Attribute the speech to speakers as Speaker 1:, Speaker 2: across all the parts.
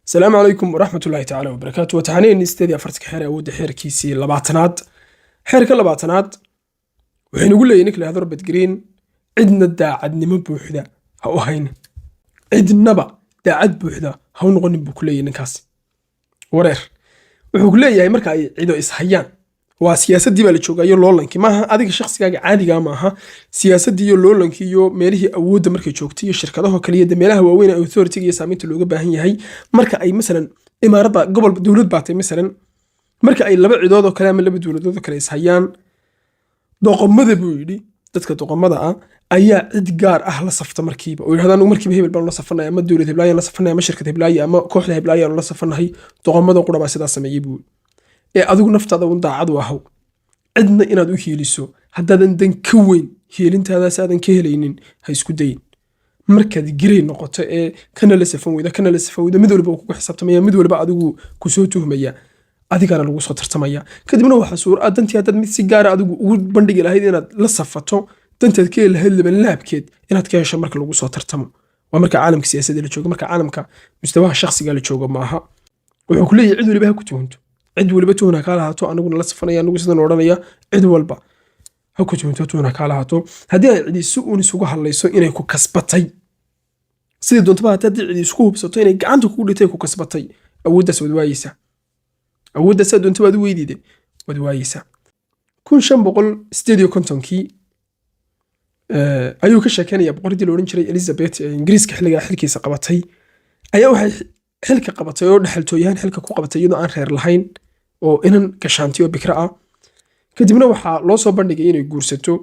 Speaker 1: Asalaamu calaykum waraxmatullaahi tacaala wabarakaatu. Wataxaneen 48-ka xeer awoodda, xeerkiisii 20aad. Xeerka 20aad wuxuu inagu leeyahy ninka la yihahdo Robert Greene: cidna daacadnimo buuxda ha u haynin, cidnaba daacad buuxda ha u noqonin, buu ku leeyahy ninkaasi. Wareer wuxuu ku leeyahay marka ay cido ishayaan, waa siyaasaddii baa la joogaa iyo loolankii. Maaha adiga shakhsigaaga caadigaa, maaha. Siyaasaddii iyo loolankii iyo meelihii awoodda markay joogtay iyo shirkadaho kaliya de, meelaha waaweyn ee authority iyo saameynta looga baahan yahay, marka ay masalan imaaradda, gobol, dowlad baatay masalan, marka ay laba cidood oo kale ama laba dowladood oo kale ishayaan, doqomada, buu yidhi, dadka doqomada ah ayaa cid gaar ah la safta markiiba oo yidhahda: "Anigu markiiba hebel baan la safanaya, ama dowlad heblaayaan la safanaya, ama shirkad heblaaye, ama kooxda heblaayaan la safanahay." Doqomada qura baa sidaa sameeyey, buu ee adigu naftaada un daacad u ahaw. Cidna inaad u hiiliso haddaadan dan ka weyn hiilintaadaas aadan ka helaynin, ha isku dayin. Markaad girey noqoto ee kana la safan weyda, kana la safan weyda, mid waliba uu kugu xisaabtamaya, mid waliba adigu kusoo tuhmaya, adigana lagu soo tartamaya. Kadibna waxaa suura ah dantii haddaad mid si gaara adigu ugu bandhigi lahayd inaad la safato, dantaad ka heli lahayd labanlaabkeed inaad ka hesho marka lagu soo tartamo. Waa marka caalamka siyaasadda la joogo, marka caalamka mustawaha shakhsiga la joogo maaha. Wuxuu ku leeyahay: cid waliba ha ku tuhunto, cid waliba tuhun ha kaa lahaato, anaguna la safanaya, anagu sidan odhanaya. Cid walba ha ku tuhunto, tuhun ha kaa lahaato. Haddii ay cidi si uun isugu hadlayso inay ku kasbatay, sidii doontaba haddii cidi isku hubsato inay gacanta kugu dhigtay, ku kasbatay, awooddaas waad waayeysaa. Awooddaas aad doonto waad u weydiide, waad waayeysaa. 1558-kii ayuu ka sheekeynaya. Boqoradii la odhan jiray Elizabeth ee Ingiriiska xilligaa xilkiisa qabatay ayaa waxay xilka qabatay oo dhexaltooyahaan xilka ku qabatay iyadoo aan reer lahayn oo inan gashaanti oo bikra ah. Kadibna waxaa loo soo bandhigay inay guursato.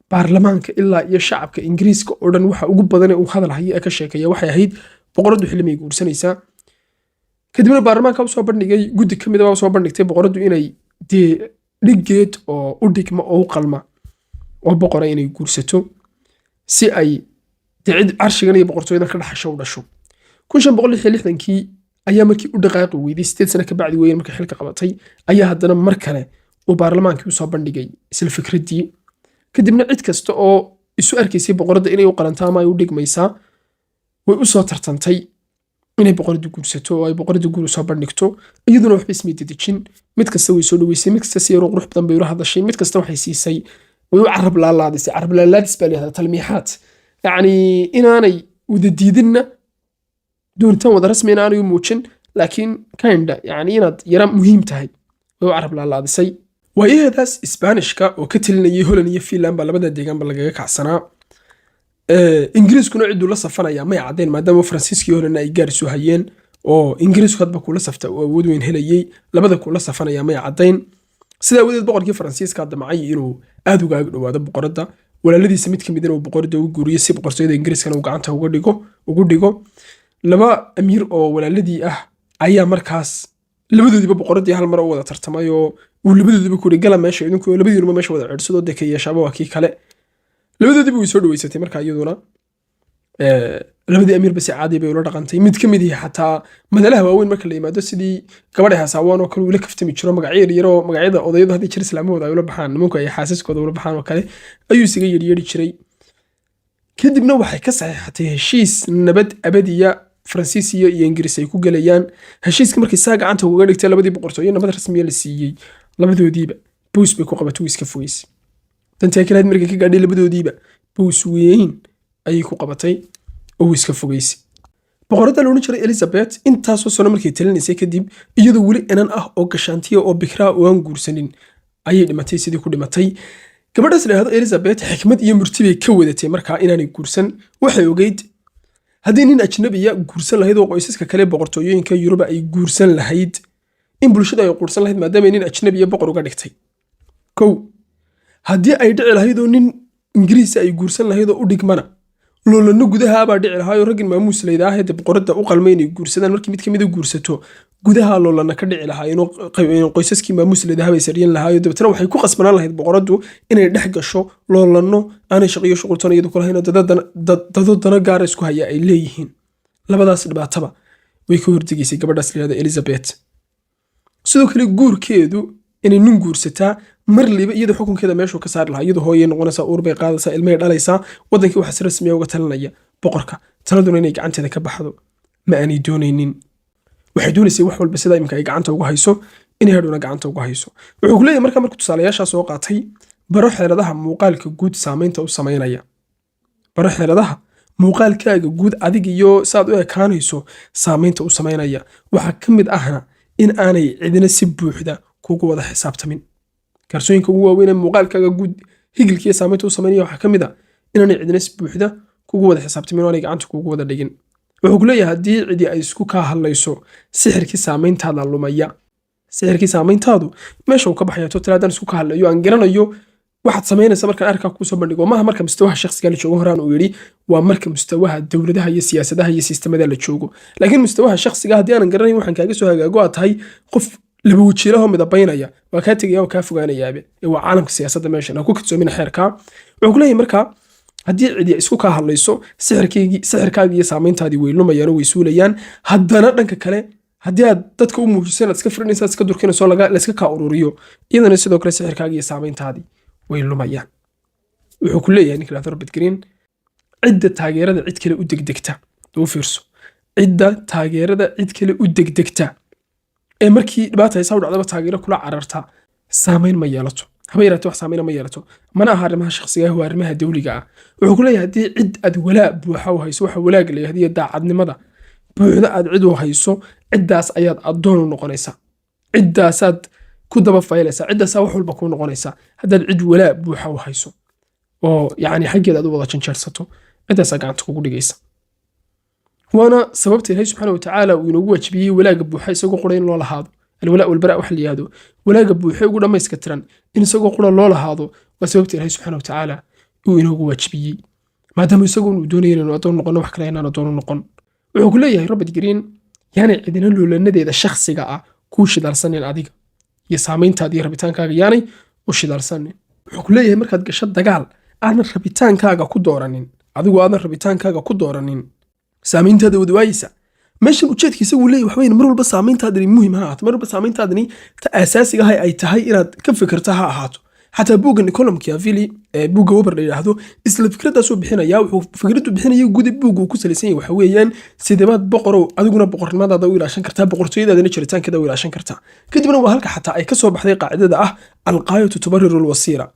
Speaker 1: Baarlamaanka ilaa iyo shacabka Ingiriiska oo dhan waxa ugu badan ee uu hadal hayo ee ka sheekeeya waxay ahayd: boqoraddu xillimay guursanaysaa? Kadibna baarlamaanka usoo bandhigay, guddi ka mid a usoo bandhigtay boqoraddu inay dee dhiggeed oo u dhigma oo u qalma oo boqora inay guursato, si ay dee cid carshigan iyo boqortooyadan ka dhaxasho u dhasho. 1566-kii ayaa markii u dhaqaaqi weyday, 8 sano ka bacdi weyn markii xilka qabatay, ayaa haddana mar kale uu baarlamaankii usoo bandhigay isla fikraddii. Kadibna cid kasta oo isu arkaysay boqoradda inay u qalanto ama ay u dhigmaysaa way usoo tartantay inay boqoradda guursato oo ay boqoradda guur usoo bandhigto. Iyaduna waxba ismay dedejin. Mid kasta way soo dhaweysay, mid kasta si yaroo qurux badan bay ula hadashay, mid kasta waxay siisay, way u carab laalaadisay. Carab laalaadis baa la yihahdaa, talmiixaad, yacni inaanay wada diidinna, doonitaan wada rasmi inaanay u muujin, laakiin kinda yacni inaad yara muhiim tahay way u carab laalaadisay. Waayaheedaas Isbaanishka oo ka talinayay Holland iyo Finland baa labada deegaanba lagaga kacsanaa. Ingiriiskuna cidduu la safanaya may caddeen, maadaama Faransiiska iyo Hollandna ay gaar isu hayeen oo Ingiriisku hadba kula safta uu awood weyn helayey. Labada kula safanaya may caddayn. Sidaa awadeed boqorkii Faransiiska damcay inuu aad uga ag dhowaado boqoradda, walaaladiisa mid ka mid inuu boqoradda u guuriyo, si boqortooyada Ingiriiskana uu gacanta uga dhigo ugu dhigo. Laba amiir oo walaaladii ah ayaa markaas labadoodiiba boqoraddii hal mar u wada tartamay, oo uu labadoodiiba ku yiri: "Gala meesha idinku." Labadiinuba meesha wada ceedhsadoo dee ka yeeshaaba waa kii kale. Labadoodiiba way soo dhaweysatay. Marka iyaduna labadii amiirba si caadi bay ula dhaqantay. Mid ka mid yahay xataa madalaha waaweyn marka la yimaado, sidii gabadha hasaawaan oo kale ula kaftami jiro, magacyo yaryaroo magacyada odayadu haddii jir islaamahooda ay ula baxaan, nimanku ay xaasaskooda ula baxaan oo kale ayuu isaga yeedhyeedhi jiray. Kadibna waxay ka saxiixatay heshiis nabad abadiya Faransiis iyo Ingiriis ay ku gelayaan. Heshiiska markay saa gacanta ugaga dhigtay labadii boqortooyo, nabad rasmiya la siiyey, labadoodiiba bows bay ku qabatay, way iska fogeysay. Dantii ay kalahayd markay ka gaadhay, labadoodiiba bows weyn ayay ku qabatay oo way iska fogeysay. Boqoradda la odhan jiray Elizabeth intaasoo sano markay talinaysay kadib, iyadoo weli inan ah oo gashaantiya oo bikraa oo aan guursanin ayay dhimatay. Sidii ku dhimatay gabadhaas la yidhahdo Elizabeth, xikmad iyo murti bay ka wadatay markaa inaanay guursan. Waxay ogeyd haddii nin ajnabiya guursan lahayd oo qoysaska kale boqortooyooyinka Yuruba ay guursan lahayd, in bulshada ay quursan lahayd, maadaama nin ajnabiya boqor uga dhigtay. Kow, haddii ay dhici lahayd oo nin Ingiriisa ay guursan lahayd oo u dhigmana, loolano gudahaabaa dhici lahaayoo raggin maamuus laydaahee dee boqoradda u qalmay inay guursadaan, markii mid kamida guursato, gudaha loolana ka dhici lahaayeenoo qoysaskii maamuus laydaha bay saryan lahaayo. Dabeetana waxay ku qasbanaan lahayd boqoraddu inay dhex gasho loolano aanay shaqiyo shuqultoon iyadu ku lahayn oo dado dano gaara isku haya ay leeyihiin. Labadaas dhibaataba way ka hortegaysay gabadhaas la yihahdo Elizabeth. Sidoo kale guurkeedu, inay nin guursataa, marliba iyada xukunkeeda meeshuu ka saari lahaa. Iyadu hooyay noqonaysaa, uur bay qaadaysaa, ilmahay dhalaysaa, wadankii waxaa si rasmiya uga talinaya boqorka. Taladuna inay gacanteeda ka baxdo ma aanay doonaynin. Waxay doonaysay wax walba sida imika ay gacanta ugu hayso inay hadhowna gacanta ugu hayso. Wuxuu ku leeyahay markaa, markuu tusaalayaashaa soo qaatay, baro xeeladaha muuqaalka guud saamaynta u samaynaya. Baro xeeladaha muuqaalkaaga guud, adig iyo saad u ekaanayso, saamaynta u samaynaya. Waxaa ka mid ahna in aanay cidina si buuxda kugu wada xisaabtamin. Kaarsooyinka ugu waaweyn ee muuqaalkaaga guud higilkiiyo saamaynta u samaynaya waxaa ka mid a inaanay cidina si buuxda kugu wada xisaabtamin oo aanay gacanta kugu wada dhigin. Wuxuu ku leeyahay, haddii cidi ay isku kaa hadlayso, sixirkii saamayntaada lumaya, sixirkii saamayntaadu meesha uu ka baxaya total. Haddaan isku ka hadlayo, aan garanayo waxaad samaynaysa markaan arkaa kuusoo bandhigo, maaha marka mustawaha shakhsiga la joogo. Horaan uu yidhi, waa marka mustawaha dowladaha iyo siyaasadaha iyo sistamada la joogo. Laakiin mustawaha shakhsiga, haddii aanan garanayn waxaan kaaga soo hagaago, aad tahay qof laba wajiilahoo midabaynaya, waa kaa tegaya oo kaa fogaanayaabe. Ee waa caalamka siyaasadda meeshan ha ku kadsoomina xeerkaa. Wuxuu ku leeyahay markaa, haddii cidi isku kaa hadlayso, sixirkaagii iyo saamayntaadii way lumayaan oo way suulayaan. Haddana dhanka kale, haddii aad dadka u muujiso inaad iska firinayso, aad iska durkinayso, layska kaa ururiyo, iyadana sidoo kale sixirkaagii iyo saamayntaadii way lumayaan. Wuxuu ku leeyahay ninka lahado Robert Greene, cidda taageerada cid kale u degdegta, u fiirso, cidda taageerada cid kale u degdegta ee markii dhibaata haysaa u dhacdaba taageero kula cararta, saamayn ma yeelato, haba yaraatee wax saameyna ma yeelato. Mana aha arrimaha shakhsiga ah, waa arrimaha dawliga ah. Wuxuu ku leeyahay, haddii cid aad walaa buuxa u hayso, waxa walaaga la yihahdo iyo daacadnimada buuxda aad cid u hayso, ciddaas ayaad addoon u noqonaysaa, ciddaasaad ku daba faylaysaa, ciddaasaa wax walba kuu noqonaysaa. Haddaad cid walaa buuxa u hayso oo yacni xaggeeda aad u wada janjeersato, ciddaasaa gacanta kugu dhigaysa. Waana sababta Ilaahay subxaana watacaala uu inoogu waajibiyey walaaga buuxa isagoo qura in loo lahaado. Alwalaa walbaraa waxa la yihahdo, walaaga buuxe ugu dhammayska tiran in isagoo qura loo lahaado, waa sababta Ilaahay subxaana watacaala uu inoogu waajibiyey, maadaama isagu uu doonaya inaynu addoon noqono, wax kale inaan addoon u noqon. Wuxuu ku leeyahay Robert Greene, yaanay cidina loolanadeeda shakhsiga ah kuu shidaalsanin, adiga iyo saamayntaada iyo rabitaankaaga yaanay u shidaalsanin. Wuxuu ku leeyahay, markaad gasho dagaal aadan rabitaankaaga ku dooranin, adigu aadan rabitaankaaga ku dooranin, saamayntaada wada waayeysa. Meeshan ujeedkiisa uu leeyahy waxweyn, mar walba saamayntaadani muhim ha ahaato, mar walba saamayntaadani ta asaasiga ah ay tahay inaad ka fikirto ha ahaato. Xataa buugga Niccolo Machiavelli ee buugga Weber la yidhaahdo isla fikradaasuu bixinaya. Wuxuu fikraddu bixinaya guda buugga uu ku salaysan yahay waxa weeyaan, sidebaad boqorow adiguna boqornimadaada u ilaashan kartaa, boqortooyadaadana jiritaankeeda u ilaashan kartaa? Kadibna waa halka xataa ay ka soo baxday qaacidada ah "الغاية تبرر الوسيلة".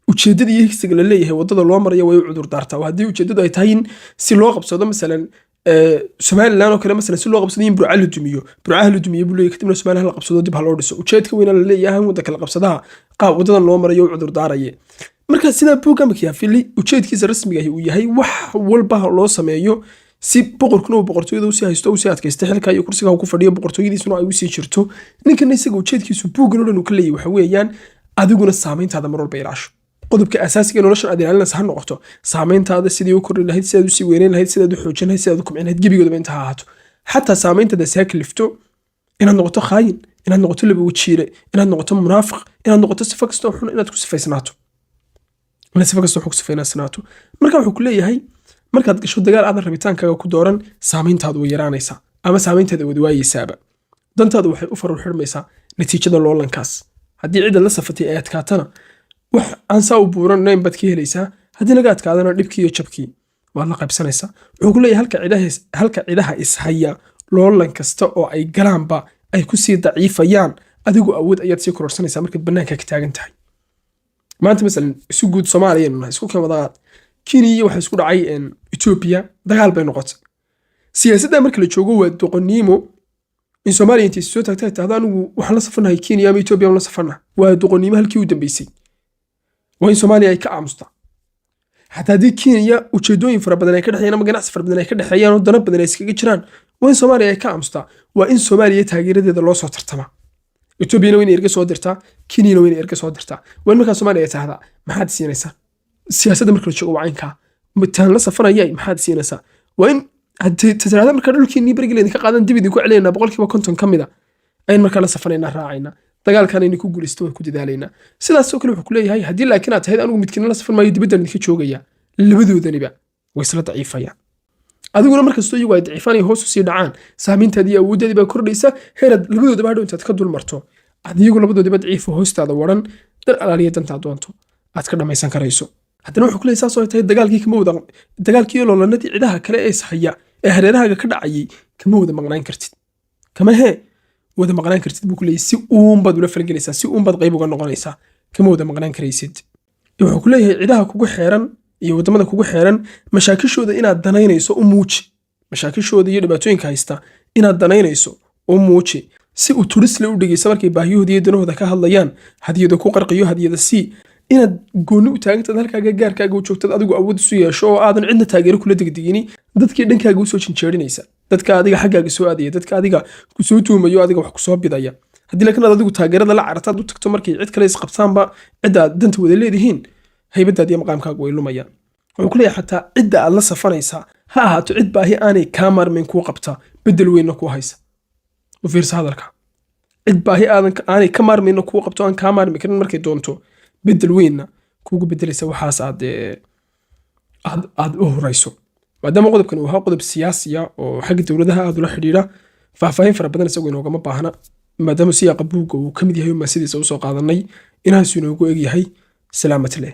Speaker 1: Ujeeddada iyo higsiga la leeyahay waddada loo marayo way u cudur daartaa. Haddii ujeeddadu ay tahay in si loo qabsado masalan Somaliland oo kale, masalan si loo qabsado in Burca la dumiyo, Burcaha la dumiyo buu leeyahay, kadibna Somaliland la qabsado, dib ha loo dhiso. Ujeedka weyna la leeyahay wadda kala qabsadaha qaab waddadan loo marayo u cudur daaraye. Marka sidaa buugga Machiavelli ujeedkiisa rasmiga ahi uu yahay, wax walba loo sameeyo si boqorkuna uu boqortooyada usii haysto, usii adkaysto xilka iyo kursiga uu ku fadhiyo, boqortooyadiisuna ay usii jirto. Ninkana isaga ujeedkiisu buuggan oo dhan uu ka leeyahay waxa weeyaan, adiguna saamayntaada mar walba ilaasho. Qodobka asaasiga noloshan aad ilaalinaysa ha noqoto saamayntaada, sidii u kordhi lahayd, sidaad usii weyneyn lahayd, sidaad u xoojin lahayd, sidaad u kobcin lahayd, gebigoodaba inta ha ahaato. Xataa saamayntaada si ha kalifto inaad noqoto khaayin, inaad noqoto laba wajiire, inaad noqoto munaafiq, inaad noqoto sifo kastoo xun, inaad ku sifaysnaato, inaad sifo kastoo xun ku sifaysnaato. Marka wuxuu ku leeyahay, markaad gasho dagaal aadan rabitaankaaga ku dooran, saamayntaadu way yaraanaysaa ama saamayntaada wada waayeysaaba. Dantaadu waxay u farur xidhmaysaa natiijada loolankaas. Haddii cidda la safatay ay adkaatana, wax aan saa u buuranayn baad ka helaysaa. Haddii laga adkaadana, dhibkii iyo jabkii waad la qaybsanaysaa. Wuxuu ku leeyahay, halka cidaha ishaya loolan kasta oo ay galaanba ay kusii daciifayaan, adigu awood ayaad sii kororsanaysaa markaad bannaanka ka taagan tahay. Maanta masalan isu guud Soomaaliyaynu nahay, isku keen wadaad Kenya waxa isku dhacay Etoobiya, dagaal bay noqotay. Siyaasadda marka la joogo, waa doqonnimo in Soomaaliya intay soo taagtay tahdo, "Anigu waxaan la safanahay Kenya ama Etoobiya la safanahay." Waa doqonnimo halkii u dambeysay. Waa in Soomaaliya ay ka aamustaa. Xataa haddii Kenya ujeedooyin fara badan ay ka dhexeeyaan ama ganacsi fara badan ay ka dhexeeyaan oo dano badan ay iskaga jiraan, waa in Soomaaliya ay ka aamustaa. Waa in Soomaaliya taageeradeeda loo soo tartamaa. Etoobiyana waa inay erga soo dirtaa, Kenyana waa inay erga soo dirtaa. Waa in markaa Soomaaliya ay tahdaa, "Maxaad siinaysaa?" Siyaasadda marka la joogo waa caynkaa. "Taan la safanayay, maxaad siinaysaa?" Waa in tirahda markaa, "Dhulkiinii berigii laydinka qaadan dib idinku celinaynaa, 50% ka mida ayaan markaa la safanaynaa, raacaynaa, dagaalkan aynu ku guulaysto waan ku dadaalaynaa." Sidaasoo kale wuxuu ku leeyahay, haddii laakiin aad tahayd, "Anigu midkiina la safan maayo, dibaddan idinka joogaya," labadoodaniba way isla daciifayaan. Adiguna markastoo iyagu ay daciifaan ay hoos usii dhacaan, saamayntaadii iyo awooddaadii baa kordhaysa, heeraad labadoodaba hadhow intaad ka dul marto, aad iyagu labadoodiba daciifo hoostaada waran, dan alaaliya dantaad doonto aad ka dhammaysan karayso. Haddana wuxuu ku leeyahay, saasoo ay tahay, dagaalkii kama wada, dagaalkii iyo loolanadii cidaha kale ee ishaya ee hareerahaaga ka dhacayay kama wada maqnaan kartid. Kama hee wada maqnaan kartid, buu ku leeyahay. Si uunbaad ula falgelaysaa, si uunbaad qayb uga noqonaysaa, kama wada maqnaan karaysid. Wuxuu ku leeyahay, cidaha kugu xeeran iyo waddamada kugu xeeran mashaakishooda inaad danaynayso u muuji. Mashaakishooda iyo dhibaatooyinka haysta inaad danaynayso u muuji, si uu turisle u dhegeysa markay baahiyahooda iyo danahooda ka hadlayaan. Hadiyada ku qarqiyo, hadiyada sii. Inaad goonni u taagantad, halkaaga gaarkaaga u joogtad, adigu awood isu yeesho oo aadan cidna taageero kula degdegini, dadkii dhankaaga usoo janjeerinaysa, dadka adiga xaggaaga soo aadaya, dadka adiga kusoo tuumayo, adiga wax kusoo bidaya. Haddii laakiin aad adigu taageerada la carartaad u tagto markay cid kale isqabtaanba, cidda aad danta wada leedihiin, haybadaad iyo maqaamkaagu way lumayaan. Wuxuu ku leeyahay, xataa cidda aad la safanaysaa ha ahaato cid baahi aanay kaa maarmayn kuu qabta, bedel weynna kuu haysa. U fiirsa hadalka: cid baahi aadan aanay ka maarmayna kuu qabto, aan kaa maarmi karin, markay doonto bedel weynna kuugu bedelaysa waxaas aad u hurayso. Maadaama qodobkan uu ahaa qodob siyaasiya oo xagga dowladaha aad ula xidhiidha, faahfaahin fara badan isagu inoogama baahna. Maadaama siyaaqa buugga uu ka mid yahay oo maasidiisa usoo qaadanay, inahaasu inoogu egyahay. Salaamat leh.